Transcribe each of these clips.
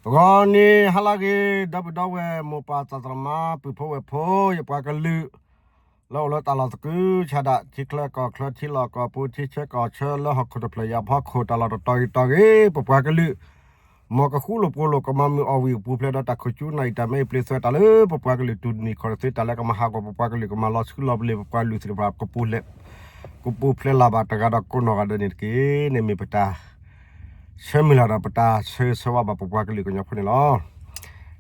ဂီၤနံၤဟါလၢအဂ့ၤ ဒီပုၢ်ဒီဝဲၢ် မိၢ်ပၢ်သးသမါ ပုၢ်ဖိဝဲၢ်ဖိ ယပှၤကလုာ် လၢအိၣ်လၢတၢ်လီၢ်သကုၤဆးဒး ထံချၢကီၢ်ချၢ ထံလီၢ်ကီၢ်ပူၤ ထံဆၢကီၢ်ဆၢ လၢဟီၣ်ခိၣ်တဖျၢၣ်အံၤအဖီခိၣ် တၢ်လီၢ်တတီၤဂ့ၤတီၤဂ့ၤ ပပှၤကလုာ် မ်ကဃူလိာ်ဖိးလိာ် ကမၤမုာ်အီၣ်ဝံၣ်အပူၤဖျဲးဒီးတၢ်ခိၣ်ကၠူနၢ်အံၤ တၢ်မ့ၢ်အပျ့ၤသွဲၣ်တၢ်လၢ ပပှၤကလုာ်တူၢ်နံၣ်ခီၣ်တသ့ တၢ်လၢကမၤဟးဂီၤပပှၤကလုာ် ကမၤလီၤဆှုလီၤပလ့ၤပပှၤကလုာ်သ့ၣ်တဖၣ် ကပူၤဖျဲးလၢ်ဘၣ်တဂၤဒီးကိးနီၢ်ဂၤဒဲးန့ၣ်တက့ၢ်. န့ၣ်မ့ၢ်ပတၢ် ဆၢမုၢ်လၢ်ဒီးပတၢ်ဆၢဂ့ၤဆၢဝါဘၣ်ပပှၤကလုာ်ကညီဖိန့ၣ်လီၤ.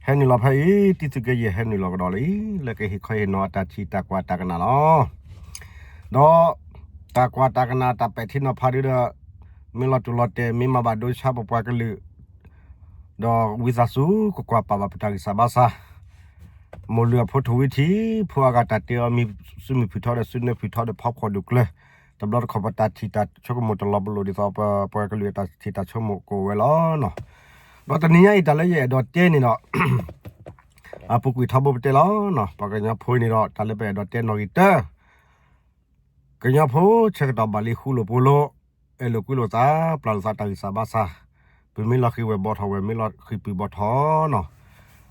ဟဲနုာ်လီၤဖဲအံၤ တံသုးက့ယဲၢ်ဟဲနုာ်လီၤကဒီးလံ လၢကဟ့ၣ်ခီဟ့ၣ်နီၤအတၢ်ထံၣ်တၢ်ကွၢ်တၢ်ကနၣ်လီၤ. ဒီး တၢ်ကွၢ်တၢ်ကနၣ် တၢ်ပဲာ်ထံနီၤဖးဒုဒီး မ့ၢ်လီၤတူာ်လီၤတဲာ် မ့ၢ်မၤဘၣ်ဒိဆါပပှၤကလုာ် ဒီးဝံသးစူၤ ကကွၢ်ပာ်ဘၣ်ပတၢ်ဂံၢ်စၢ်ဘါစၢ် မိၢ်လုၢ်အဖိထိၣ်ဝံထံ ဖိအဂၤတၢ်တ့အီၤ မ့ၢ်စုမုၢ်ဖုၣ်ထီဒီးစုနၢဖုၣ်ထီဒီးဖီခိၣ်ဒူၣ်ကျၢၤ တဘျီတခီၣ်ပတၢ်ထံၣ်တၢ်ဆိကမိၣ်တလီၤပလိာ်ဒ်သိးပပှၤကလုာ်အတၢ်ထံၣ်တၢ်ဆိကမိၣ်ကအိၣ်ဝဲလီၤ. ဒီးတနံၤညါအံၤတၢ်လၢယအဲၣ်ဒိးတဲန့ၣ်ဒီး အပူၤကွံာ်ထီဘိပတဲလီၤ. ပှၤကညီဖိအံၤန့ၣ်ဒီး တၢ်လၢပအဲၣ်ဒိးတဲနီၣ်ဂံၢ်တၢ ကညီဖိဆၢကတီၢ်ဘၣ်လံဃူလိာ်ဖိးလိာ် အဲၣ်လိာ်ကွံလိာ်သး ပျၢ်လိာ်သးတၢ်ဂံၢ်စၢ်ဘါစၢ် ပမ့ၢ်လီၤဃံၤဝဲၤဘီထီၣ်ဝဲ မ့ၢ်လီၤဃံၤပုၢ်ဘီထီၣ်နီၤ.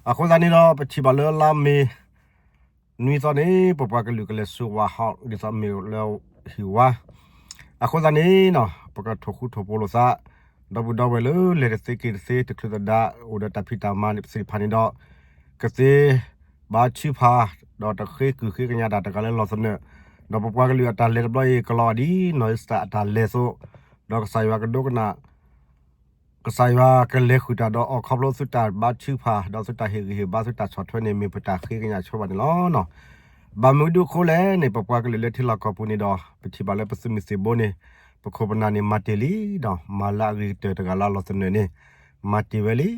အဃိသတးန့ၣ်ဒီး ပထံၣ်ဘၣ်လၢလါမ့ၤ နွံသီန့ၣ် ပပှၤကလုာ်ကလဲၤဆူဝါဟီၣ် ဒ်သိးမ့ၢ်လၢဟံၣ်ဝါ အဃိသတးန့ၣ်နီၤ ပကထိၣ်ဃူထိၣ်ဖိးလိာ်သး ဒီပုၢ်ဒီဝဲၢ်လၢလဲၤတသ့က့ၤတသ့ တချုးသဒါအိၣ်ဒီးတၢ်ဖံးတၢ်မၤသ့ၣ်တဖၣ်န့ၣ်ဒီး ကသ့ ဘါထုကဖၣ် ဒီးတဃ့ကုၢ်ဃ့ကညးတၢ်တဂၤလၢလီၢ်သနၢၣ်, ဒီးပပှၤကလုာ်အတၢ်လဲၤတဘျီအံၤ ကလီၤဂာ်ဒ် နီၢ်အ့စတၢ်အတၢ်လဲၤအသိး, ဒီးကစၢ်ယွၤကဒိကနၣ် ကစၢ်ယွၤကလဲၤဃုာ်တၢ်ဒီးအီၤခီဖျိသုတၢ်ဘါထုကဖၣ် ဒီးသုတၢ်ဟ့ၣ်ဂံၢ်ဟ့ၣ်ဘါသုတၢ်ဆီၣ်ထွဲန့ၣ် မ့ၢ်ပတၢ်ဃ့ကညးဆိဘၣ်န့ၣ်လီၤ. ဘၣ်မနုၤဒုးအဃိလဲၣ်န့ၣ် ပပှၤကလုာ်လၢထံလီၢ်ကီၢ်ပူၤန့ၣ်ဒီး ပထံၣ်ဘၣ်လၢပသုးမုၢ်သံၣ်ဘိန့ၣ် ပခိၣ်ပနၢ်န့ၣ် မၤတ့ၢ်လံဒီး မၤလၢအဂ့ၤကတၢၢ်တဂၤလၢလီၢ်သနၢၣ်န့ၣ် မၤတ့ၢ်ဝဲလံ.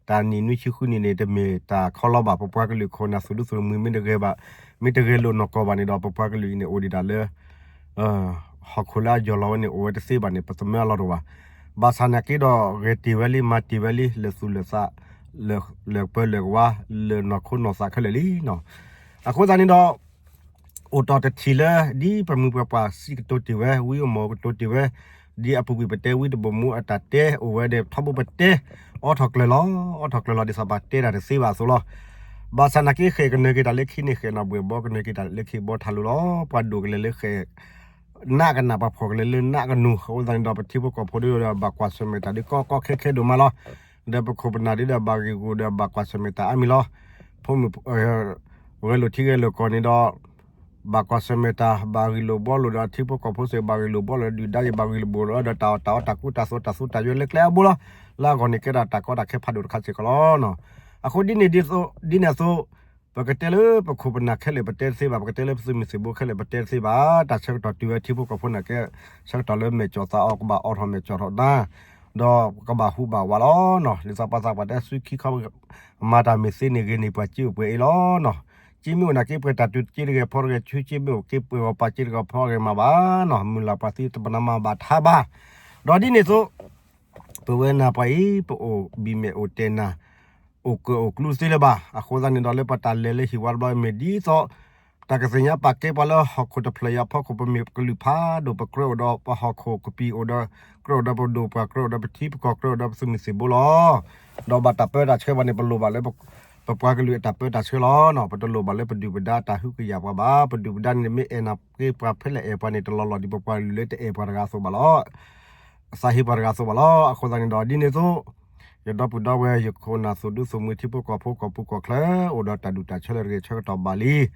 တၢ်နံၣ်နွံဆံဃုနံၣ်န့ၣ် တမ့ၢ်တၢ်ခီလီဘၣ် ပပှၤကလုာ်ခိၣ်နၢ်သူၣ်ဒူသနူမုၢ်မ့ၢ်တဂဲၤဘၣ်, မ့ၢ်တဂဲၤလိာ်နီၢ်ကီၢ်ဘၣ်န့ၣ်ဒီး ပပှၤကလုာ်အံၤန့ၣ် အိၣ်ဒံးဒၣ်လၢ ဟီၣ်ခိၣ်လၢအယီၢ်လီၤဝဲန့ၣ် အိၣ်ဝဲတသ့ဘၣ်န့ၣ် ပသမၢအလီၢ်တအိၣ်ဘၣ်. ဘၣ်ဆၣ်နာ်က့ဒီး ဂဲၤတ့ၢ်ဝဲလံ မၤတ့ၢ်ဝဲလံ လၢာ်သူၣ်လၢာ်သး လၢာ်ပၢၤလၢာ်ကဝါ လၢာ်နီၢ်ခိနီၢ်သးခဲလၢာ်လံနီၤ. အဃိသတးန့ၣ်ဒီး အိၣ်တ့ၢ်တထံၣ်လၢ ဒ်ပမုၢ်ပှၢ်ပှၢ်စံးကတိၤတ့ၢ်ဝဲ ဝံအိၣ်မီၢ်ကတိၤတ့ၢ်ဝဲ, ဒ်အပူၤကွံာ်ပတဲဝံတဘိၣ်မူအတၢ်တဲအိၣ်ဝဲဒီး ထီဘိပတဲ အိးထီၣ်ကျၢၤလီၤ, အိးထီၣ်ကျၢၤလီၤဒ်သိးပတဲတၢ်တသ့ဘၣ်အသိးလီၤ. ဘၣ်ဆၣ်နာ်က့ ဃဲၣ်ကနၢၤက့ၤတၢ်လၢခံန့ၣ် ဃဲၣ်နီၣ်ဘှဲၣ်ဘီကနၢၤက့ၤတၢ်လၢခံဘီထးလိၤလီၤ. ပှၤဒိၣ်ကလဲၤလၢဃဲၣ် နးကနၣ် ပှၤဖှီၣ်ကလဲၤလၢနးကနူၤ အဃိသတးန့ၣ်ဒီး ပထံဖိကီၢ်ဖိဒ်ဒီး ဘၣ်ကွၢ်ဆၢၣ်မဲာ်တၢ်ဒ်ကီကီခဲခဲဒိၣ်မးလီၤ. ဒီးပခိၣ်ပနၢ်ဒ်ဒီး ဘၣ်ဂ့ၢ်ဂူာ်ဒီး ဘၣ်ကွၢ်ဆၢၣ်မဲာ်တၢ်အါမံၤလီၤ. ဖိမုၣ် ဂဲၤလိာ်ထံဂဲၤလိာ်ကီၢ်န့ၣ်ဒီး ဘၣ်ကွၢ်ဆၢၣ်မဲာ်တၢ် ဘၣ်ဂ့ၢ်လိာ်ဘှီလိာ်ဒီး ထံဖိကီၢ်ဖိစ့ၢ် ဘၣ်ဂ့ၢ်လိာ်ဘှီလိာ်ဒီး ဒုၣ်ဒါယံၤ ဘၣ်ဂ့ၢ်လိာ်ဘှီလိာ်ဒီး တၢ်အီၣ်တၢ်အီတၢ်ကူတၢ်သိးတၢ်သူတၢ်ယွဲလၢကျဲအဘိလီၤ. လၢအဂီၢ်န့ၣ် ကဲထီၣ်တၢ်ကီတၢ်ခဲဖးဒိၣ်တခါစ့ၢ်ကီးလီၤ. အဃိဒ်န့ၣ်ဒ်သိး ဒ်န့ၣ်အသိး ပကတဲလၢပခိၣ်ပနၢ်ခဲလၢာ်ပတဲတသ့ဘၣ်, ပကတဲလၢပသုးမုၢ်သံၣ်ဘိခဲလၢာ်ပတဲတသ့ဘၣ်, တၢ်ဆၢကတီၢ်တုၤဝဲထံဖိကီၢ်ဖိနာ်က့ ဆၢကတီၢ်လၢမဲာ်ကၠီၣ်သးအီၤ ကဘၣ်အိးထီၣ်မဲာ်ကၠီၣ်ထီၣ်တၢ် ဒီးကဘၣ်ဟူးဘၣ်ဝးလီၤနီၤ. ဒ်သိးပှၤသးပှၢ်တဲ စုခံခီ မၤတၢ်မ့ၢ်သ့န့ၣ်ဂ့ၤန့ၢ်ပှၤစ့အိၣ်ပှဲၤအ့လီၤနီၤ. စ့မ့ၢ်အိၣ်နာ်က့ ပှဲၤတၢ်တုၤစ့တဂဲၤဖီတဂဲၤ ဆူစ့မ့ၢ်အိၣ်က့ ပှဲၤဂီၤပာ်စ့တဂီၤဖီတဂဲၤမၤဘၣ်နီၤ. မုၢ်လၢ်ပှၤသံတပနၢ်မၤဘၣ်ထါဘၣ်. ဒီးဒ်န့ၣ်အသိး ပဝဲနၤပှၤအံၤ ပအိၣ်ဘံၣ်မဲာ်အိၣ်တဲာ်နၢ် အိၣ်ကၢၣ်အိၣ်ကျူသ့လၢၤဘၣ်. အဃိသတးန့ၣ်ဒီး လၢပတၢ်လဲၤလၢဟံၣ်ဝါတဘျီ မ့ၢ်ဒ်သိး တၢ်ကသ့ၣ်ညါပာ်ကဲပှၤလၢဟီၣ်ခိၣ်တဖျၢၣ်အံၤအဖီခိၣ် ပမ့ၢ်ကလုာ်ဖးဒိၣ် ပကြၢးအိၣ်ဒီးပဟီၣ်ခိၣ်ကပံာ်အိၣ်ဒီး ကြၢးအိၣ်ဒီးပဒိၣ်ပှၢ် ကြၢးအိၣ်ဒီးပထံပကီၢ် ကြၢးအိၣ်ဒီးပသုးမုၢ်သံၣ်ဘိလီၤ. ဒီးဘၣ်တၢ်ပၢတၢ်ဆှၢဘၣ်န့ၣ် ပလိၣ်ဘၣ်လၢ ပပှၤကလုာ်အတၢ်ပၢတၢ်ဆှၢလီၤ. ပတလိၣ်ဘၣ်လၢပဒုၣ်ပဒါတၢ်ဟုကယာ်ပှၤဘၣ်. ပဒုၣ်ပဒါန့ၣ် မ့ၢ်အဲၣ်နာ်က့ပှၤဖဲလဲၣ်အဲၣ်ပှၤန့ၣ် တလီၤလီၢ်ဒ်ပပှၤကလုာ်လၢတအဲၣ်ပှၤတဂၤအသိးဘၣ်လီၤ. သးဟ့ပှၤတဂၤအသိးဘၣ်လီၤ. အဃိသတးန့ၣ်ဒီး ဒ်န့ၣ်အသိး ယဒီပုၢ်ဒီဝဲၢ် ယခိၣ်နၢ်သူၣ်ဒူသးမုာ် ထံဖိကီၢ်ဖိကီၢ်ပူၤကီၢ်ချၢ အိၣ်ဒီးတၢ်ဒူၣ်တၢ်ဆၢလၢတဂ့ၤ ဆၢကတီၢ်ဘၣ်လံ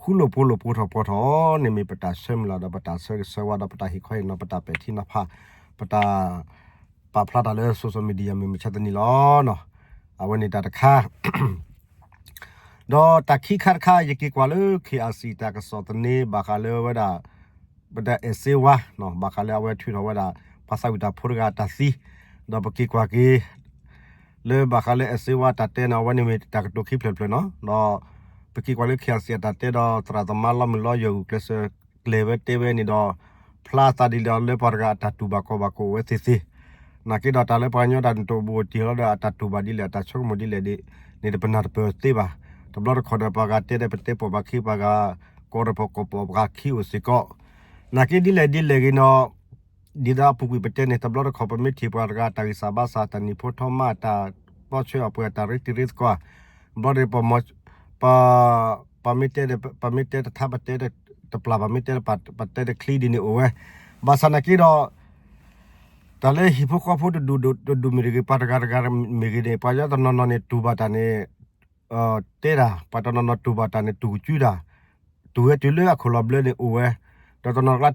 ဃူလိာ်ဖိးလိာ်ပိထီၣ်ပှီထီၣ်န့ၣ် မ့ၢ်ပတၢ်ဆၢမုၢ်လၢ်ဒီး ပတၢ်ဆၢဂ့ၤဆၢဝါဒီး ပတၢ်ဟ့ၣ်ခီဟ့ၣ်နီၤ ပတၢ်ပဲာ်ထံနီၤဖး ပတၢ်ပာ်ဖျါတၢ်လၢ social media မ့ၢ်မုၢ်ဆါတနံၤလီၤ. အဝဲန့ၣ်တၢ်တခါ ဒီးတၢ်ခံခါတခါ ယက့ၤကွၢ်လၢ KRC တၢ်ကစီၣ်သန့ ဘၣ်ဃးလၢဝဲဒၣ် ပတၢ်အဲၣ်စ့ဝါ ဘၣ်ဃးလၢအဝဲထုးထီၣ်ဝဲဒၣ် ပှၤသးဝံၣ်တၢ်ဖိတဂၤအတၢ်သံ, ဒီးပက့ၤကွၢ်က့ၤ လၢဘၣ်ဃးလၢအဲၣ်စ့ဝါတၢ်တဲန့ၣ် အဝဲန့ၣ်မ့ၢ်တၢ်ကတိၤခံဖျၢၣ်ဖျၢၣ်နီၤ, ဒီးပက့ၤကွၢ်လၢ KRC အတၢ်တဲဒီး သရၣ်သမါလီမုၢ်လီယိၤဂုာ်ကျဲးစၢးကျဲၤဝဲတဲဝဲန့ၣ်ဒီး ဖျါသးဒ်လီၤလၢပှၤတဂၤအတၢ်တူၢ်ဘၣ်ခီၣ်ဘၣ်ကအိၣ်ဝဲသ့ၣ်သ့ၣ် နာ်က့ဒီးတၢ်လၢပှၤကညီတၢ်နတိၢ်ဘူးတံၢ်လီၤဒီး အတၢ်တူၢ်ဘၣ်ဒ်လဲၣ် အတၢ်ဆိကမိၣ်ဒ်လဲၣ်ဒ်န့ၣ် တပနၢ်တပၢၢ်သ့ဘၣ်. တဘျီတခီၣ်ဒီး ပှၤဂၤတဲဒီး ပတဲပိာ်ဘၣ်ခံ ပှၤဂၤကိးဒီး ပကိးပိာ်ဘၣ်ခံအိၣ်စ့ၢ်ကီး. နာ်က့ဒ်လဲၣ်ဒ်လဲၣ်ဂ့ၤနီၤ ဒ်သိးအပူၤကွံာ်ပတဲန့ၣ် တဘျီတခီၣ် ပမ့ၢ်ထံၣ်ပှၤတဂၤတၢ်ဂံၢ်စၢ်ဘါစၢ် တၢ်နံၤဖိထီမး တၢ် ဘျီဆှၢအီၤပှဲၤတၢ်ရ့တံၤရ့သကိး, ဘျီဒီး ပ ပမ့ၢ်တဲတထါ ပတဲတပျၢ် ပမ့ၢ်တဲပတဲတချံဒ်န့ၣ်အိၣ်ဝဲ, ဘၣ်ဆၣ်နာ်က့ဒီး တၢ်လၢဟံၣ်ဖိဃီဖိတဒူၣ်တဒူၣ်မ့ၢ်တဂ့ၤ ပှၤတဂၤတဂၤမ့ၢ်ဂ့ၤန့ၣ် ပှၤကညီတနီၤနီၤန့ၣ် တူၢ်ဘၣ်တၢ်န့ၣ် တဲတၢ်, ပှၤတနီၤနီၤတူၢ်ဘၣ်တၢ်န့ၣ် တူၢ်ကစုတၢ်, တူၢ်ဝဲတုၤလၢအခိၣ်လီၤဘျၢန့ၣ်အိၣ်ဝဲ, ဒီးတနီၤကျါ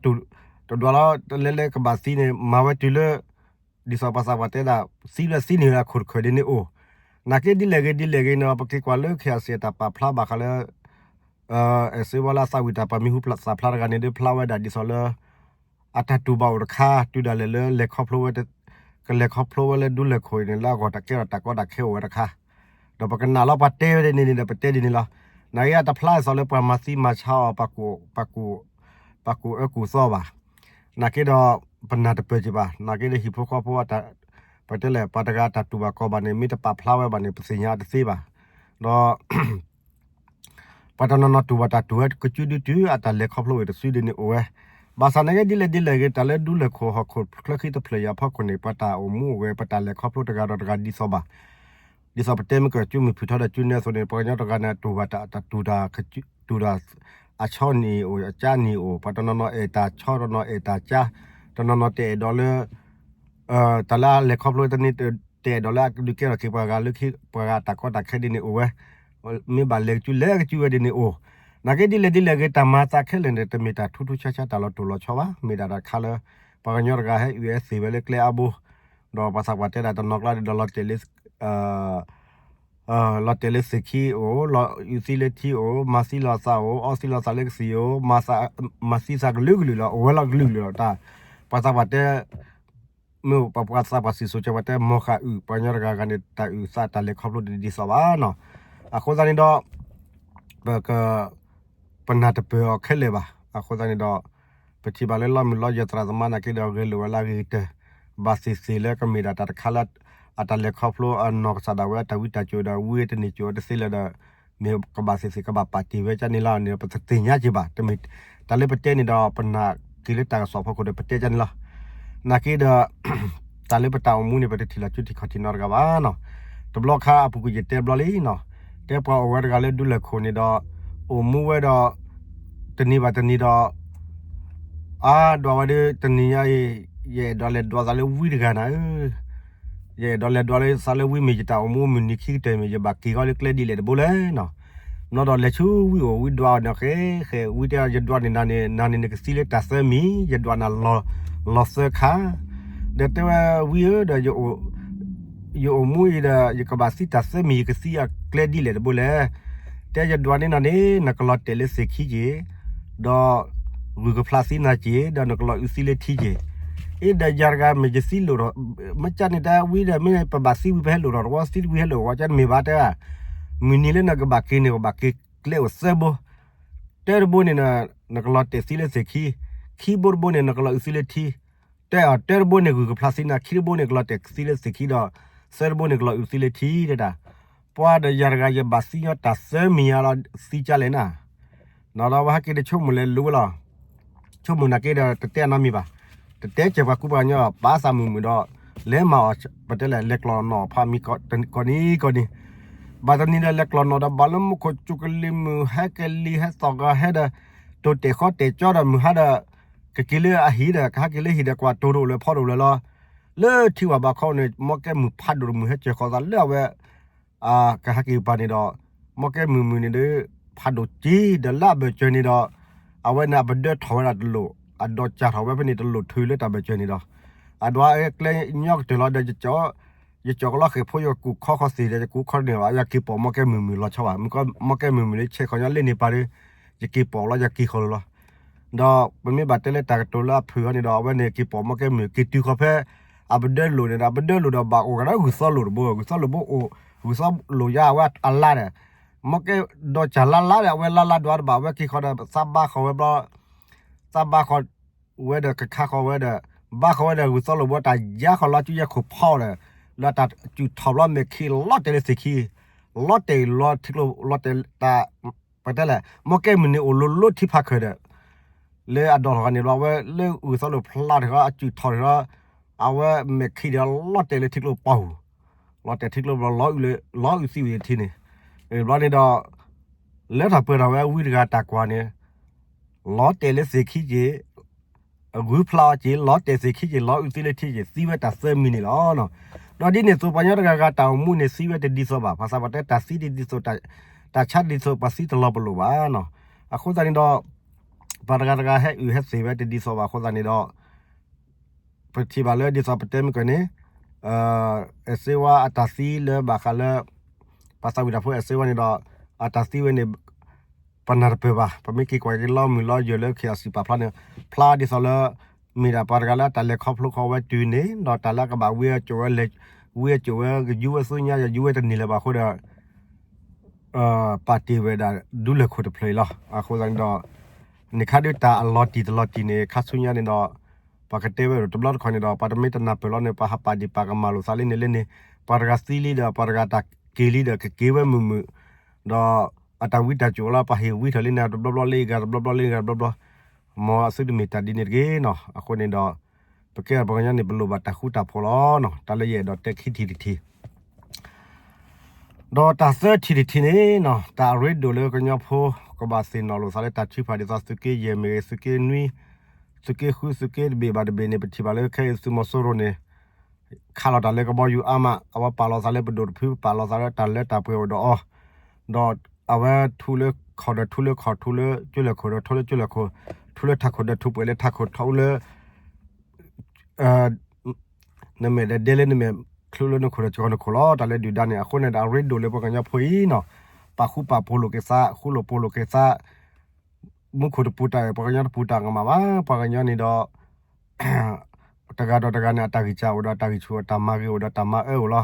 တဒွးလီၤ လဲၤလၢကဘၣ်သံန့ၣ် မၤဝဲတုၤလၢ ဒ်သိးပှၤသးပှၢ်တဲဒၣ် သံလၢသံန့ၣ်လၢအခိၣ်တခၢၣ်ဒ်န့ၣ်အိၣ်, နာ်က့ဒ်လဲၣ်ဂ့ၤဒ်လဲၣ်ဂ့ၤန့ၣ် ပက့ၤကွၢ်လၢ ခ့ၣ်အစ့ၣ် တၢ်ပာ်ဖျါဘၣ်ဃးလၢ အဲၣ်စ့ဝါလၢအသးဝံၣ်တၢ်ပှၤမံၤဟူသၣ်ဖျါတဂၤန့ၣ် ဒုးဖျါဝဲဒၣ်ဒ်သိးလၢ အတၢ်တူၢ်ဘၣ်အိၣ်တခါ တုၤဒၣ်လဲာ်လၢလဲၤခီဖျိဝဲ ကလဲၤခီဖျိဝဲလၢဒူလဲၢ်ခိၣ်အံၤန့ၣ် လၢအဂီၢ်တၢ်ကဲထီၣ်တၢ်ကီတၢ်ခဲအိၣ်ဝဲတခါ, ဒီးပကနၣ်လီၤ ပှၤတဲဝဲဒ်န့ၣ်န့ၣ်ဒီး ပတဲဒ်န့ၣ်လီၤ. နာ်က့အတဖျါဒ်သိးလၢပှၤမၤသံမၤဆါအီၤ ပှၤကူၣ်အၢကူၣ်သီဘၣ်. နာ်က့ဒီး ပနၢ်တပၢၢ်က့ၤဘၣ်. နာ်က့ဒီးဟံၣ်ဖိဃီဖိ ပတဲလဲၣ် ပှၤတဂၤတၢ်တူၢ်ဘၣ်ကီဘၣ်န့ၣ် မ့ၢ်တပာ်ဖျါဝဲဘၣ်န့ၣ် ပသ့ၣ်ညါတသ့ဘၣ်. ဒီး ပှၤတနီၤနီၤတူၢ်ဘၣ်တၢ်တူၢ်ဝဲကစုဒုတုၤ အတၢ်လဲၤခီဖျိဝဲတစုဒ်န့ၣ်အိၣ်ဝဲ. ဘၣ်ဆၣ်နာ်က့ဒ်လဲၣ်ဒ်လဲၣ်ဂ့ၤ တၢ်လၢဒူလဲၢ်ခိၣ်ဟီၣ်ခိၣ်ချၢဃံတဖျၢၣ်အံၤအဖီခိၣ်န့ၣ် ပှၤတၢ်အိၣ်မူအိၣ်ဂဲၤ ပတၢ်လဲၤခီဖျိတဂၤဒီးတဂၤဒ်သိးဘၣ်. ဒ်သိးပတဲမ့ၢ်ကၢၢ်ကၠူမုၢ်ဖုၣ်ထီဒီးကၠူနဲအသိးန့ၣ် ပှၤကညီတဂၤန့ၣ် တူၢ်ဘၣ်တၢ် တူၢ်တၢ် တူၢ်တၢ် အဆီနံၤအိၣ် အကၠါနံၤအိၣ် ပှၤတနီၤနီၤအဲၣ်တၢ်ဆီ တနီၤနီၤအဲၣ်တၢ်ကၠါ, တနီၤနီၤတအဲၣ်ဒိးလၢ တၢ်လၢအလဲၤခီဖျိတန့ၢ် တအဲၣ်ဒိးလၢအဒုးကဲထီၣ်က့ၤပှၤဂၤလၢခံ ပှၤဂၤတၢ်ကီတၢ်ခဲဒ်န့ၣ်အိၣ်ဝဲ, မ့ၢ်ဘၣ်လဲၤကစုလဲၤကစုဝဲဒ်န့ၣ်အိၣ်. နာ်က့ဒ်လဲၣ်ဒ်လဲၣ်ဂ့ၤ တၢ်မၤသးခဲလၢာ်န့ၣ် တမ့ၢ်တၢ်ထူးထူးဆါဆါတၢ်လီၤတိၢ်လီၤဆီဘၣ်. မ့ၢ်ဒၣ်တၢ်တခါလၢ ပှၤကညီတဂၤဟဲအုၣ်ဟဲသ့ၣ်ဝဲလၢကျဲအါဘိ, ဒီးပှၤသးပှၢ်တဲဒၣ်တနီၤကျါဒီးလီၤတဲာ်လၢ လီၤတဲာ်လၢသ့ၣ်ခံအိၣ်, လီၤအုးသံလၢထံအိၣ်, မၤသံလီၤသးအိၣ်, အီသံလီၤသးလၢကသံၣ်အိၣ်, မၤသံသးကလုာ်ကလုာ်လီၤ, အိၣ်ဝဲလီၤကလုာ်ကလုာ်လီၤ. တၢ် ပှၤသးပှၢ်တဲ မ့ၢ်ပှၤသးပှၢ်စံၣ်စိၤတဲဝဲတဲ မီၢ်ဃၣ်အုၣ်ပှၤကညီတဂၤဂၤန့ၣ် တၢ်အုၣ်သးတၢ်လဲၤခီဖျိတဒ်သိးဘၣ်နီၤ. အဃိသတးန့ၣ်ဒီး ပက ပနၢ်တပၢၢ်အီၤခဲလၢာ်ဘၣ်. အဃိသတးန့ၣ်ဒီး ပထံၣ်ဘၣ်လၢလီမုၢ်လီယဲၢ်သရၣ်သမါနာ်က့ဒီး ဂဲၤလိာ်ဝဲလၢအဂ့ၤကတၢၢ်, ဘၣ်သ့ၣ်သ့ၣ်လၢကမ့ၢ်ဒၣ်တၢ်တခါလၢ အတၢ်လဲၤခီဖျိအနီၢ်ကစၢ်ဒၣ်ဝဲအတၢ်ဝံတၢ်ကၠိၤဒီး ဝံတန့ၢ်ကၠိၤတသ့လၢၤဒီး မ့ၢ်ကဘၣ်သ့ၣ်သ့ၣ်ကဘၣ်ပာ်တ့ၢ်ဝဲကန့ၣ်လီၤန့ၣ် ပတသ့ၣ်ညါက့ၤဘၣ်. တမ့ၢ်တၢ်လၢပတဲန့ၣ်ဒီး ပနာ်က့ၤလၢတၢ်ကစီၣ်ဖီခိၣ်ဒီး ပတဲကန့ၣ်လီၤ. နာ်က့ဒီး တၢ်လၢပတၢ်အိၣ်မူန့ၣ် ပတထံၣ်လီၤစုထံၣ်ခီၣ်ထံးနီတဂၤဘၣ်နီၤ. တဘျီခါအပူၤကွံာ်ယတဲဘျီလံနီၤ, တဲပှၤအိၣ်ဝဲတဂၤလၢဒူလဲၢ်ခိၣ်န့ၣ်ဒီး အိၣ်မူဝဲဒီး တနံၤဘၣ်တနံၤဒီး အါဒွးဝဲဒၣ် တနံၤညါအံၤ ယအဲၣ်ဒိးလဲၤဒွးသးလၢဝံတဂၤနၤဧၢ, ယအဲၣ်ဒိးလဲၤဒွးလၢသးလၢဝံမ့ၢ်ယတၢ်အိၣ်မူမုၢ်နံၤခံကတၢၢ်မ့ၢ် ယဘၣ်က့ၤဃီလၢကျဲဒ်လဲၣ်တဘိလဲၣ်နီၤ. နီၢ်ဒီးလဲၤဆူဝံအိၣ် ဝံဒွးအီၤန့ၣ် ဃဲဃဲ ဝံတဲ ယဒွးန့ၢ်နၤန့ၣ် နၤန့ၣ်နကသံလၢတၢ်သၢမံၤ ယဒွးနၤလီၤသၢခါ, ဒီးတဲဝဲဝံဧၢ ဒီး ယအိၣ်မူအံၤဒီး ယကဘၣ်သံတၢ်သၢမံၤ ယကသံအကျဲဒ်လဲၣ်တဘိလဲၣ်. တဲယဒွးန့ၢ်နၤန့ၣ် နကလီၤတဲာ်လၢသ့ၣ်ခံက့ၤ, ဒီး ဂုၢ်ကဖျါသံနၤက့ၤ ဒီးနကလီၤအုးသံလၢထံက့ၤ. အ့ဒီးယၤတဂၤမ့ၢ်ယသံလိၣ်ထီၣ်, မ့ၢ်ကန့ၣ်တဲဝံဒီး မ့ၢ်ပဘၣ်သံဝံဖဲဟဲလိၣ်ထီၣ်တဝီ သံတဝံဟဲလိၣ်ဝီ ကန့ၣ်မ့ၢ်ဘၣ်တဲ, မုၢ်နံၤလၢနကဘၣ်က့ၤန့ၣ် ကဘၣ်က့ၤကျဲအိၣ်သၢဘိ တၢတဘိန့ၣ် နကလီၤတဲာ်သံလၢသ့ၣ်ခံ, ခံဘိတဘိန့ၣ် နကလီၤအုးသံလၢထံ, တဲအီၤတၢတဘိန့ၣ် ဂုၢ်ကဖျါသံနၤ, ခံတဘိန့ၣ် ကလီၤတဲာ်သံလၢသ့ၣ်ခံဒီး သၢတဘိန့ၣ် ကလီၤအုးသံလၢထံတဲဒၣ်. ပှၤဒီးယၤတဂၤ ယဘၣ်သံညီတၢ်သၢမံၤညါလီၤ သံကၢလဲၣ်နၤ. နီၢ်ဒီးဝဲဟဲက့ၤတဆိကမိၣ်လဲၤလိၤဝဲလီၤ. ဆိကမိၣ်နာ်က့ဒီး တတဲအနီတမံၤဘၣ်. တတဲကဲပှၤကူပှၤကညီ ပာ်သးမုာ်မုာ်ဒီး လဲၤမၤအီၤ ပတဲလဲၣ် လဲၤကျီၢ်နီၣ်ဖးမံၤ ကိးနံၤကိးနံၤ ဘၣ်တနံၤဒီး လဲၤကျီၢ်နီၣ်ဒီး ဘၣ်လၢမူခိၣ်စူၤကလံၤမုၢ် ဟဲကလံၤဟဲသီၣ်ကဟဲဒီး တိၢ်တဲာ်ဃီတဲာ်ကၠီဒီး မုၢ်ဟါဒီး ကက့ၤလၢအဟံၣ်ဒီး ကဟဲက့ၤလၢဟံၣ်ဒီး ကွၢ်တိၢ်တအိၣ်လၢၤဖီတအိၣ်လၢၤလီၤ. လၢထံဝၢ်ဘးခီန့ၣ် မီကဲမုၢ်ဖးဒိၣ်တမုၢ်ဟဲစၢၤဃီၤသးလၢအဝဲ ကဟဲက့ၤပၤန့ၣ်ဒီး မီကဲမုၢ်မုၢ်န့ၣ်ဒီး ဖးဒိၣ်က့ၤဒီးလၢအဘၢၣ်စၢၤန့ၣ်ဒီး အဝဲန့ၣ်အပဒၢထီၣ်ဝဲဒၣ်တလိၣ် အဒိးစၢ်ထီၣ်ဝဲဖဲန့ၣ်တလိၣ်ထုးလၢတၢ်ဘၢၣ်စၢၤန့ၣ်ဒီး အဒွးကျဲညီကတၢၢ်လီၤဒီး ယကၠီၤကလီဃဲၣ်ဖိ ယကကူၣ်ခီဃီသ့ၣ်ဒီး ယကူၣ်ခီန့ၣ်ဘၣ် ယက့ၤပိာ်မီကဲမုၢ်မုၢ်လီၤဆီဘၣ် မီကဲမုၢ်မုၢ်န့ၣ်ဆဲးခီညီလ့ၣ်န့ၣ်ပၤဒီး ယက့ၤပိာ်လီၤ ယက့ၤဃီၤလီၤလီၤ. ဒီးပမ့ၢ်ဘၣ်တဲလၢတၢ်ကတိၤလၢအဖုၣ်အီၤန့ၣ်ဒီး အဝဲန့ၣ်က့ၤပိာ်မီကဲမုၢ် က့ၤတုၤဃီၤဖဲ အပဒၢလိာ်န့ၣ်ဒီး အပဒၢလိာ်ဒီးဘၣ်အိၣ်ကဒီးဂုၢ်သီလိာ်တဘိ ဂုၢ်သီလိာ်ဘိအိၣ် ဂုၢ်သီလိာ်ယါအဝဲအလါဒီး မီကဲဒီးစၢ်လါလါဒီး အဝဲလါလါဒွးတဘၣ် အဝဲက့ၤဃီၤဒီး သးဘါဃီၤဝဲဘျီ သးဘါဃီၤဝဲဒီးကခါဃီၤဝဲဒီး ဘါဃီၤဝဲဒီးဂုၢ်သီလိာ်ဘိတၢ်ယါဃီၤလီၤ ကၠူယဲၢ်ခိၣ်ဖီဒီး လၢတၢ်စူၢ်ထီၣ်ဘျီမဲာ်ခံလီၤတဲာ်လၢသ့ၣ်ခံ လီၤတဲာ်လီၤထံကျိ လီၤတဲာ်တၢ် ပတဲလဲၣ် မီကဲမုၢ်န့ၣ်အိၣ်လိၤလိၤထံဖးခၢၣ်ဒီး လၢအဒိးထီၣ်ဃီန့ၣ်ဘျီ အဝဲလၢဂုၢ်သီလိာ်ဖျါထီၣ်ဃီ အစူၢ်ထီၣ်ထီၣ်ဃီ အဝဲမဲာ်ခံဒီးလီၤတဲာ်လၢထံကျိပီၢ်ပူၤ လီၤတဲာ်ထံကျိဘျီ လီၤအုးသံဝံၤထံန့ၣ်, ဘျီန့ၣ်ဒီး လၢထီၣ်ပှဲၤထီၣ်ဝဲဝံတဂၤတၢ်ကွၢ်န့ၣ် လီၤတဲာ်လၢသ့ၣ်ခံက့ၤ ဂုၤဖျါအီၤက့ၤ လီၤတဲာ်သ့ၣ်ခံက့ၤ လီၤအုးသံလၢထံက့ၤ သံဝဲတၢ်သၢမံၤန့ၣ်လီၤ. ဒီးဒ်န့ၣ်အသိး ပှၤကညီတဂၤဂၤတၢ်အိၣ်မူန့ၣ် သံဝဲတဒ်သိးဘၣ်. ဘၣ်ဆၣ်ပှၤတဲတၢ်သံတဒ်သိး တၢ်ဆါတဒ်သိး ပှၤသံတလီၤပလိာ်ဘၣ်နီၤ. အဃိသတးန့ၣ်ဒီး ပှၤတဂၤတဂၤဟဲအုၣ်ဟဲသ့ၣ်ဝဲတဒ်သိးဘၣ်အဃိသတးန့ၣ်ဒီး ပထံၣ်ဘၣ်လၢဒ်သိးပတဲမ့ၢ်ကၢၢ်န့ၣ် အဲၣ်စ့ဝါအတၢ်သံလၢဘၣ်ဃးလၢ ပှၤသးဝံၣ်တၢ်ဖိအဲၣ်စ့ဝါန့ၣ်ဒီး အတၢ်သံဝဲန့ၣ် ပနၢ်တပၢၢ်ဘၣ်. ပမ့ၢ်က့ၤကွၢ်က့ၤလီမုၢ်လီယဲၢ်လၢ ခ့ၣ်အစံၣ်ပာ်ဖျါန့ၣ် ဖျါဒ်သိးလၢ မ့ၢ်ဒၣ်ပှၤတဂၤလၢအတၢ်လဲၤခီဖျိခီဝဲတုၤန့ၣ် ဒီးတၢ်လၢအကဘၣ်ဝံအကၠိၣ်ဝဲလဲၤ ဝံအကၠိၣ်ဝဲကယူဝဲသူညါ ယယူဝဲတန့ၢ်လၢၤဘၣ်အဃိဒီး ပာ်တ့ၢ်ဝဲဒၣ်ဒူလၢၢ်ခိၣ်တဖျၢၣ်အံၤလီၤ. အဃိသတးန့ၣ်ဒီး န့ၣ်ခါဒုးတၢ်အလီၤတံၢ်တလီၤတံၢ်န့ၣ် ခါဆူညါန့ၣ်ဒီး ပှၤကတဲဝဲဒၣ်တဘျီတခီၣ်န့ၣ်ဒီး ပှၤတမ့ၢ်တနၢ်ပၢၢ်လီၤန့ၣ် ပှၤဟးပာ်ဒံးပာ်ကမၣ်လိာ်သးလၢန့ၣ်လၢန့ၣ် ပှၤတဂၤသံလံဒီး ပှၤတဂၤတၢ်က့ၤလံဒီး ကက့ၤဝဲမုာ်မုာ် ဒီးအတၢ်ဝံတၢ်ကၠိၣ်လီၤ ပှၤဟ့ၣ်ဝံထီၣ်လံန့ၣ် တဘျီဘျီလၢအဂၤ တဘျီဘျီလၢအဂၤ တဘျီဘျီ မ်အသုတမ့ၢ်တၢ်ဒ်န့ၣ်တဂ့ၤနီၤ. အဃိန့ၣ်ဒီး ပကဲပှၤကညီန့ၣ် ပလိၣ်ဘၣ်တၢ်ဃူတၢ်ဖိးလီၤနီၤ. တၢ်လၢယအဲၣ်ဒိးတဲခံထံၣ်တထံၣ် ဒီးတၢ်သၢထံၣ်တထံၣ်န့ၣ်နီၤ တၢ်အရ့ဒိၣ်လၢကညီဖိ ကဘၣ်သ့ၣ်နီၣ်လိာ်သးလၢတၢ်ထုကဖၣ်ဒ်သိးသုးက့ယဲၢ်မ့ၢ်ဂ့ၤ သုးက့နွံ သုးက့ဃု သုးက့တဘ့ၣ်ဘၣ်တဘ့ၣ်န့ၣ် ပထံၣ်ဘၣ်လၢခဲအံၤသုးမီၤစိရိၤန့ၣ် ခးလီၤတၢ်လၢကဘီယူၤအါမး အဝဲပာ်လီၤသးလၢပဒိၣ်တဖု ပာ်လီၤသးလၢတၢ်လၢတၢ်ပှဲၤအိၣ်ဒီးအီၤ ဒီးအဝဲထူလၢခီၣ်ဒီးထူလၢခီၣ် ထူလၢကၠိလဲၤခိၣ်ဒီးထူလၢကၠိလဲၤခိၣ် ထူလၢထးခိၣ်ဒီးထူပှဲၤလၢထးခိၣ် ထူလၢ နမဲာ်ဒီးဒဲလၢနမဲာ် ချုးလၢနခိၣ်ဒီးကီၤနခိၣ်လီၤ. တၢ်လၢဒုၣ်ဒါန့ၣ် အဃိန့ၣ်ဒီးအရ့ဒိၣ်လၢပှၤကညီဖိအံၤနီၤ ပာ်ဃူပာ်ဖိးလိာ်က့ၤသး ဃူလိာ်ဖိးလိာ်က့ၤသး မူခိၣ်တပူၤတၢ်အၢၣ် ပှၤကညီတပူၤတၢ်ကမၣ်ဘၣ် ပှၤကညီန့ၣ်ဒီး တဂၤဒီးတဂၤန့ၣ် အတၢ်ဂံၢ်စၢ်အိၣ်ဒီးတၢ်ဂံၢ်ဆူၣ် အတၢ်မၤဂ့ၤအိၣ်ဒီးတၢ်မၤအၢအိၣ်လီၤ.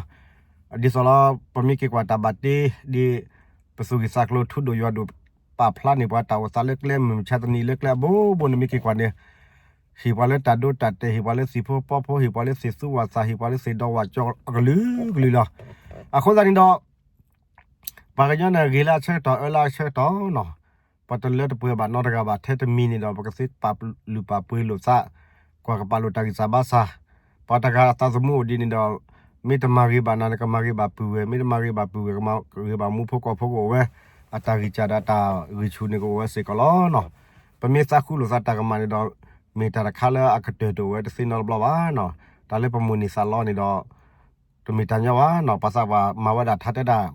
ဒ်သိးလီၤ ပမ့ၢ်က့ၤကွၢ်တၢ်ဘၣ်တ့ ဒ်ပသူၣ်ဂံၢ်သးကျိၤ ထူဒိၣ်ယွၤဒိၣ် ပာ်ဖျါန့ၢ်ပှၤတၢ်အိၣ်သးလၢကျဲမုၢ်မဆါတနံၤလၢကျဲအဘိဘိန့ၣ် မ့ၢ်က့ၤကွၢ်န့ၣ် ဟ့ၣ်ပှၤလၢတၢ်ဒိတၢ်တဲာ် ဟ့ၣ်ပှၤလၢသ့ၣ်ဖိပီဖိ ဟ့ၣ်ပှၤလၢသ့ၣ်သူဝၣ်သၣ် ဟ့ၣ်ပှၤလၢသ့ၣ်ဒီဝၣ်ကၠီအကလုာ်ကလုာ်လီၤ. အဃိသတးန့ၣ်ဒီး ပှၤကညီန့ၣ် ဂ့ၤလၢအဆၢကတီၢ်အၢလၢအဆၢကတီၢ်နီၤ ပှၤတလၢတပှဲၤဘၣ်နီတဂၤဘၣ် ထဲတမံၤန့ၣ်ဒီး ပကသ့ပာ်လုၢ်ပာ်ပှ့ၤလိာ်သး ကွၢ်ကပာ်လိာ်တၢ်ဂံၢ်စၢ်ဘါစၢ် ပှၤတဂၤအသးသမူအိၣ်ဒ်န့ၣ်ဒီး မ့ၢ်တမၤဂ့ၤဘၣ်နၤန့ၣ် ကမၤဂ့ၤဘၣ်ပုၢ်ဝဲၢ် မ့ၢ်တမၤဂ့ၤဘၣ်ပုၢ်ဝဲၢ် ကမၤဂ့ၤဘၣ်မူဖိကီၢ်ဖိကအိၣ်ဝဲ အတၢ်ဂံၢ်စၢ်ဒီးတၢ်ဂံၢ်ဆူၣ်န့ၣ်ကအိၣ်ဝဲစ့ၢ်ကီးလီၤနီၤ. ပမ့ၢ်သးဃူလိာ်သးတၢ်ကမၣ်န့ၣ်ဒီး မ့ၢ်တၢ်တခါလၢအကတၢၢ်တအိၣ်ဝဲတသ့နီတဘျီဘၣ်နီၤ. တၢ်လၢပမိၢ်န့ၢ်သးလီန့ၣ်ဒီး တမ့ၢ်တၢ်ညီဘၣ်နီၤ ပှၤသးပှၢ်မၤဝဲဒၣ်ထါတဲဒၣ်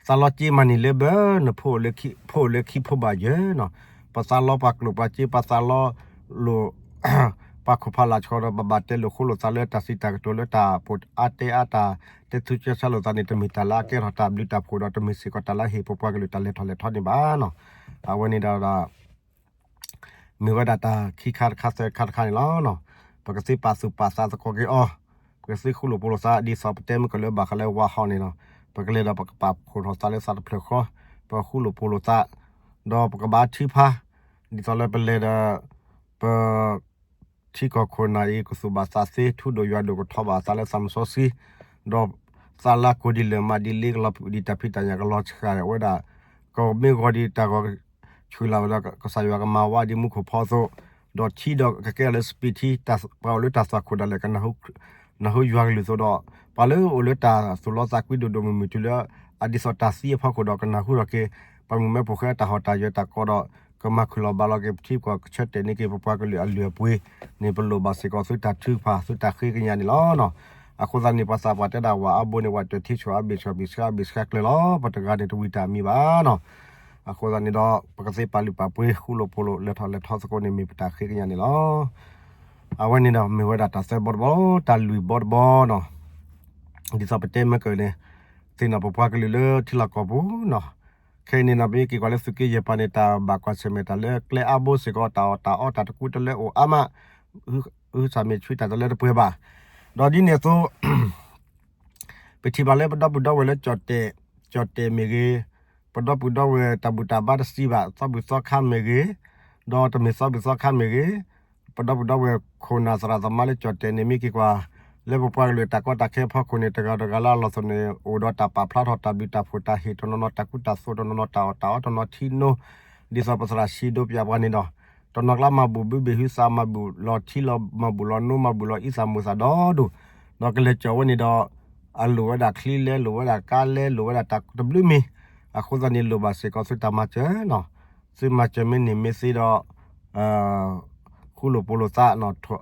သးလီက့မၤန့ၢ်လၢဘၢ နဖိအိၣ်လၢခံ ဖိအိၣ်လၢခံဖိဘၣ်ယဲၢ်နီၤ ပှၤသးလီပှၤကျိၣ်ပှၤစ့ ပှၤသးလီလိာ် ပှၤခိၣ်ဖးလာ်ဆှီဒီး ပဘၣ်တဲလိာ်ဃိလိာ်သးလၢတၢ်စံးတၢ်ကတိၤလၢတၢ်ဖိး အါတဲအါတၢ်တဲသူကဆါလိာ်သးန့ၣ် တမ့ၢ်တၢ်လၢအကဲထီၣ်တၢ်ဘျုးတၢ်ဖှိၣ်ဒီး တမ့ၢ်စ့ၢ်ကီးတၢ်လၢအဟ့ၣ်ပပှၤကလုာ်တၢ်လဲၤထီၣ်လဲၤထီန့ၣ်ဘၣ်နီၤ. အဝဲန့ၣ်ဒီး မ့ၢ်ဝဲဒၣ်တၢ်ခံခါတခါသၢခါတခါန့ၣ်လီၤ. ပကသ့ပာ်သူၣ်ပာ်သးသကိးက့ၤအီၤ ပကသ့ဃူလိာ်ဖိးလိာ်သး ဒ်သိးပတဲမ့ၢ်ကလၢဘၣ်ဃးလၢဝါဟီၣ်န့ၣ်လီၤ. ပကလဲၤဒီးပကပာ်ဖှိၣ်ထီၣ်သးလၢသးတဖျၢၣ်ဃီ ပဃူလိာ်ဖိးလိာ်သး ဒီးပကဘၣ်ထုကဖၣ် ဒ်သိးလၢပလဲၤဒီး ပ ထံကီၢ်ခိၣ်နၢ်အံၤ ကသူၣ်ဘၣ်သးသ့ ထူဒိၣ်ယွၤဒိၣ်ကထီၣ်ဘၣ်သးလၢသးစီဆှံ ဒီးသးလၢကိၢ်ဒ်လၢာ်မးဒ်လ့ ကလီၤပှံၤဒ်တၢ်ဖံးတၢ်ညၣ် ကလီၤဆှၣ်ဝဲဒၣ် ကမ့ၢ်ဂီၤဒ်တၢ်ဂီၤဆူၣ်လၢ်ဝဲဒီး ကစၢ်ယွၤကမၤဝါဒ်မူခိၣ်ဖီအသိး ဒီးထံဒီးကကဲထီၣ်လၢစပံးထံ ပှၤအိၣ်လၢတၢ်သွၣ်ခိၣ်ဒၣ်လဲာ် ကနၢ်ဟူယွၤကလုၢ်အသိးဒီး ပှၤလၢအိၣ်လၢတၢ်သူၣ်လီသးကွံဒိၣ်ဒိၣ်မုၢ်မုၢ်တုၤလၢ အဒ်သိးတၢ်သံအဖီခိၣ်ဒီးကနၢ်ဟူထီၣ်က့ၤ ပှၤမုၣ်မဲဖိဃဲတၢ်ဟီၣ်တၢ်ယၢၤတၢ်ကီဒီး ကမၤခုၣ်လီၤဘၣ်လီၤက့ၤပထံပကီၢ် ကဆၢတဲာ်န့ၢ်က့ၤပပှၤကလုာ်အလုၢ်အပှ့ၤန့ၣ် ပလိၣ်ဘၣ်စ့ၢ်ကီးသုတၢ်ထုကဖၣ် သုတၢ်ဃ့ကညးန့ၣ်လီၤ. အဃိသတးန့ၣ် ပှၤသးပှၢ်တဲဒၣ်ဝၤအါဘိန့ၣ် ဝၤတၢၢ်ထံဆိၣ်အါဘ့ၣ်ဆှၢဘ့ၣ်ဆှၢဘ့ၣ်ဆှၢကျၢၤလီၤ. ပှၤတဂၤန့ၣ်တဝံၤတၢ်အမံၤဘၣ်နီၤ. အဃိသတးန့ၣ်ဒီး ပကသ့ပာ်လုၢ်ပာ်ပှ့ၤ ဃူလိာ်ဖိးလိာ် လဲၤထီၣ်လဲၤထီသကိးန့ၣ် မ့ၢ်ပတၢ်ဃ့ကညးန့ၣ်လီၤ. အဝဲန့ၣ်ဒီး မ့ၢ်ဝဲဒၣ်တၢ်သၢဘီတဘီ တၢ်လွံၢ်ဘီတဘီနီၤ. ဒ်သိးပတဲမ့ၢ်ကၢၢ်န့ၣ် သ့ၣ်နီၣ်ပပှၤကလုာ်လၢထံလီၢ်ကီၢ်ပူၤနီၤ. ခဲအံၤန့ၣ်နီၤ ပမ့ၢ်က့ၤကွၢ်လၢသုးက့ယဲၢ်ပၤန့ၣ် တၢ်ဘၣ်ကွၢ်ဆၢၣ်မဲာ်တၢ်လၢကျဲအါဘိစ့ၢ်ကီး တၢ်အီၣ်တၢ်အီတၢ်တကူတလၢအိၣ်အါမး ဟုသၣ်မ့ၢ်ဆှံတၢ်တလၢတပှဲၤဘၣ်. ဒီးဒ်န့ၣ်အသိး ပထံၣ်ဘၣ်လၢပဒီပုၢ်ဒီဝဲၢ်လၢ ကၠီၣ်တဲာ်မ့ၢ်ဂ့ၤ, ပဒီပုၢ်ဒီဝဲၢ်တၢ်ဘူၣ်တၢ်ဘါတစံးဘၣ် သီဘူၣ်သီခါမ့ၢ်ဂ့ၤ, ဒီးတမ့ၢ်သီဘူၣ်သီခါမ့ၢ်ဂ့ၤ, ပဒီပုၢ်ဒီဝဲၢ်ခိၣ်နၢ်သရၣ်သမါလၢကၠီၣ်တဲာ်န့ၣ် မ့ၢ်က့ၤကွၢ် လၢပပှၤကလုာ်တၢ်ကီတၢ်ခဲအဖီခိၣ်န့ၣ် တဂၤတဂၤလၢအလီၢ်သနၢၣ်န့ၣ် အိၣ်ဒီးတၢ်ပာ်ဖျါထီၣ်တၢ်ဘျုးတၢ်ဖှိၣ်တၢ်ဟ့ၣ်တနီၤနီၤ တၢ်ကူတၢ်သိးတနီၤနီၤ တၢ်အီၣ်တၢ်အီတနီၤထံနိ ဒ်သိးပသရၣ်စံးဒိပၠးပှၤန့ၣ်ဒီး တနီၤကျါမၤဘူၣ်ဘုဘ့ၣ်ဟုသး မၤဘူၣ်လီၤထံလီၤ မၤဘူၣ်လီၤနိ မၤဘူၣ်လီၤအံသၣ်မိၢ်သၣ်ဒီဒိၣ်, ဒီးကလဲၤကၠီၣ်ဝဲန့ၣ်ဒီး အလိၣ်ဝဲဒၣ်ချံလဲ လိၣ်ဝဲဒၣ်ကါလဲ လိၣ်ဝဲဒၣ်တၢ်တဘျုးမံၤ, အဃိသတးန့ၣ်လိၣ်ဘၣ်စ့ၢ်ကီးသုတၢ်မၤစၢၤနီၤ, သုမၤစၢၤမ့ၢ်န့ၢ်မ့ၢ်သ့ဒီး ဃူလိာ်ဖိးလိာ်သးနီၤ, ဒီး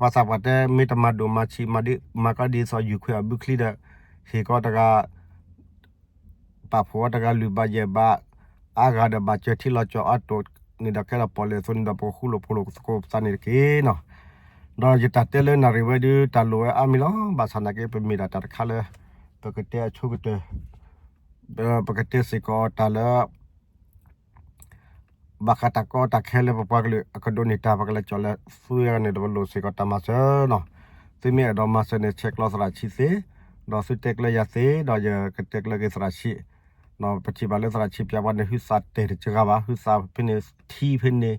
ပှၤသးပှၢ်တဲမ့ၢ်တမၤဒိၣ်မၤဆံး မၤကီဒ်သိးယူၤခွဲးအဘုချံဒီး ဟ့ၣ်ကီးတဂၤ ပာ်ဖှိၣ်အီၤတဂၤလုၢ်ဘၣ်ယဲၢ်ဘၣ်, အါဂၤဒီးဘၣ်စၢၤထံလီၤကၠီၤအါတိၣ်န့ၣ်ဒီး ကဲထီၣ်ပီၣ်လဲၣ်အသိးန့ၣ်ဒီး ပကဃူလိာ်ဖိးလိာ်သကိးပသးန့ၣ်တက့ၢ်နီၤ. ဒီးယတၢ်တဲလၢနၣ်ရံၣ်ဝဲဒုး တၢ်လိၣ်ဝဲအါမံၤလီၤ. ဘၣ်ဆၣ်သနာ်က့ ပမ့ၢ်ဒၣ်တၢ်တခါလၢ ပကတဲအဆိကတၢၢ်, ပကတဲစ့ၢ်ကီးတၢ်လၢ ဘၣ်ဃးတၢ်ကီတၢ်ခဲလၢပပှၤကလုာ်အကဒိးန့ၢ်တၢ် ပကလဲၤကၠီၣ်လဲၤသူဝဲန့ၣ်ဒီး ပလိၣ်စ့ၢ်ကီးတၢ်မၤစၢၤနီၤ. သုမ့ၢ်အဲၣ်ဒိးမၤစၢၤန့ၣ် ဆဲးကျိးသရၣ်ဆံးသ့, ဒီးသုတဲကျၢၤယၤသ့, ဒီးယကတဲကျၢၤက့ၤသရၣ်ဆံး, ပထံၣ်ဘၣ်လၢသရၣ်ဆံးပၠးပှၤန့ၣ် ဟုသးတဲာ်တစှၤဘၣ်, ဟုသးဖဲန့ၣ် ထံဖဲန့ၣ်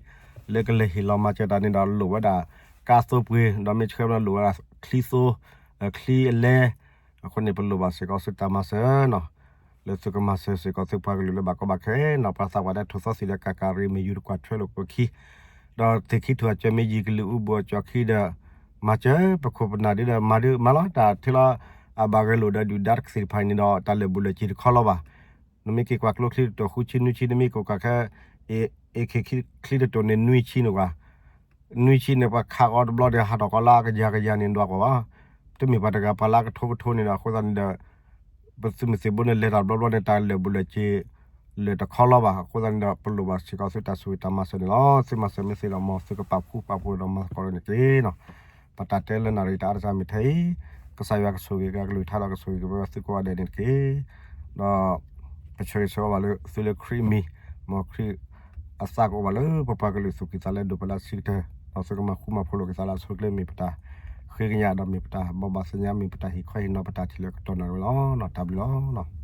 လၢကလဲၤဟ့ၣ်လီၤမၤစၢၤတၢ်န့ၣ်ဒီး လိၣ်ဝဲဒၣ်ကါသိပှ့ၤ, ဒီးမ့ၢ်ဆှၢဘၣ်လိၣ်ဝဲဒၣ်ချံသိ, ချံအလဲ, အဃိန့ၣ် ပလိၣ်ဘၣ်စ့ၢ်ကီးသုတၢ်မၤစၢၤနီၤ, လၢသုကမၤစၢၤစ့ၢ်ကီးသုပှၤကလုာ်လၢဘၣ်ကီဘၣ်ခဲနီၤ. ပှၤသးပှၢ်တဲထိၣ်သီသံးဒီးကးကးရ့ၣ် မ့ၢ်ယူၤတကွၢ်ထွဲလိာ်ကွဲခံ, ဒီးသ့ၣ်ခံထူၣ်အစၢၤ မ့ၢ်ယံာ်ကလုာ်အူဘူးအကၠီခံဒီး မၤစၢၤပခိၣ်ပနၢ်ဒုဒီး မၤဒုမၤလီၤ. တၢ်ထဲလီၤ အဘၣ်ဂဲၤလိာ်ဒီးဒုၣ်ဒါတကသ့ၣ်တဖၣ်န့ၣ်ဒီး တၢ်လၢာ်ဘူၣ်လၢာ်စ့ၤတခီလီၤဘၣ်. နမ့ၢ်က့ၤကွၢ်ကျိချံတတိၣ်ဃုဆံနွံဆံ, နမ့ၢ်က့ၤကွၢ်ခဲ AK ချံတတိၣ်န့ၣ် နွံဆံန့ၣ်ကွၢ် နွံဆံန့ၣ် ပှၤခးဃီတဘျီန့ၣ် ဟးထီၣ်ကီးလၢအကယၤကယၤန့ၣ်ဒွးကွၢ်ဘၣ်. တမ့ၢ်ပှၤတဂၤပှၤလၢအကထိကထိန့ၣ်ဒီး အဃိသတးန့ၣ်ဒီး ပသုးမုၢ်သံၣ်ဘိန့ၣ် လဲၤတၢ်တဘျီဘျီန့ၣ် တၢ်လၢာ်ဘူၣ်လၢာ်စ့ၤ လၢာ်တခီလီၤဘၣ်. အဃိသတးန့ၣ်ဒီး ပလိၣ်ဘၣ်စ့ၢ်ကီးသုတၢ်ဆိၣ်ဂ့ၤတၢ်မၤစၢၤန့ၣ်လီၤ. သုမၤစၢၤမ့ၢ်သ့ဒီး မ်သုကပာ်ဖှိၣ်ပာ်ဖှိၣ်ဒီးမၤသကိးန့ၣ်တက့ၢ်နီၤ. ပတၢ်တဲလၢနၣ်ရံၣ်တၢ်အါတစှၤမ့ၢ်ထဲအံၤ, ကစၢ်ယွၤကဆိၣ်ဂ့ၤက့ၤအကလုၢ်ကထါဒီး ကဆိၣ်ဂ့ၤက့ၤပဝဲသုကိးဂၤဒဲးန့ၣ်တက့ၢ်. ဒီး ပဆၢဂ့ၤဆၢဝါဘၣ်လၢသုလၢခရံာ်မံၤ, မ်ခရံာ်အသးကအိၣ်ဘၣ်လၢပပှၤကလုာ်သူၣ်ကံၢ်သးလဲဒိၣ်ပလၢဆံးကတၢၢ်, ဒီးသုကမၤဃူမၤဖိးလိာ်က့ၤသးလၢအဆိအချ့ မ့ၢ်ပတၢ်ဃ့ကညး ဒီးမ့ၢ်ပတၢ်ဘိးဘၣ်သ့ၣ်ညါ မ့ၢ်ပတၢ်ဟ့ၣ်ခီဟ့ၣ်နီၤ ပတၢ်ထံၣ်လၢကတီၢ်နၣ်ရံၣ်ဝဲလီၤ. တၢ်ဘျုးလီၤ.